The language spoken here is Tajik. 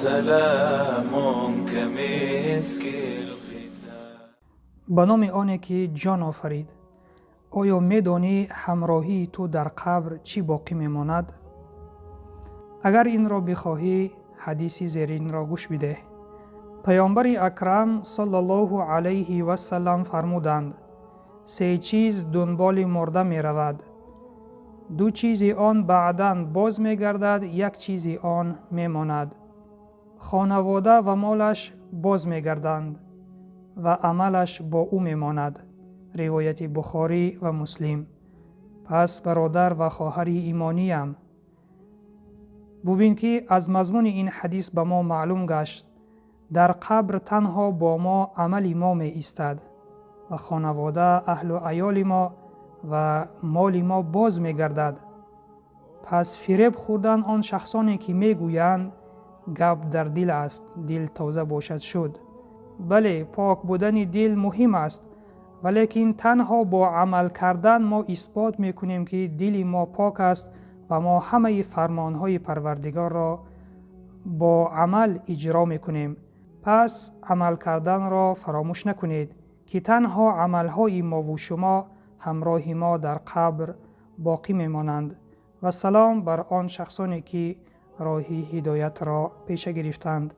سلام كمسك الختام. Ба номи оне, ки ҷон офарид. Оё медонӣ, ҳамроҳии ту дар қабр чӣ боқӣ мемонад? Агар инро бихоҳӣ, ҳадиси зеринро гӯш бидеҳ. Паёмбари акрам саллаллоҳу алайҳи васалам фармуданд: «Се чиз дунболи мурда меравад. Ду чизи он баъдан боз мегардад, як чизи он мемонад. Хонавода ва молаш боз мегарданд ва амалаш бо ӯ мемонад». Ривояти Бухорӣ ва Муслим. Пас, бародар ва хоҳари имониям, бубин, ки аз мазмуни ин ҳадис ба мо маълум гашт: дар қабр танҳо бо мо амали мо меистад ва хонавода, аҳлу аёли мо ва моли мо боз мегардад. Пас фиреб хӯрдан он шахсоне, ки мегӯянд: «Гап дар дил аст, дил тоза бошад, шуд». Бале, пок будани дил муҳим аст, валекин танҳо бо амал кардан мо исбот мекунем, ки дили мо пок аст ва мо ҳамаи фармонҳои Парвардигорро бо амал иҷро мекунем. Пас амал карданро фаромӯш накунед, ки танҳо амалҳои мову шумо ҳамроҳи мо дар қабр боқӣ мемонанд. Вассалом бар он шахсоне, ки роҳи ҳидоятро пеша гирифтанд.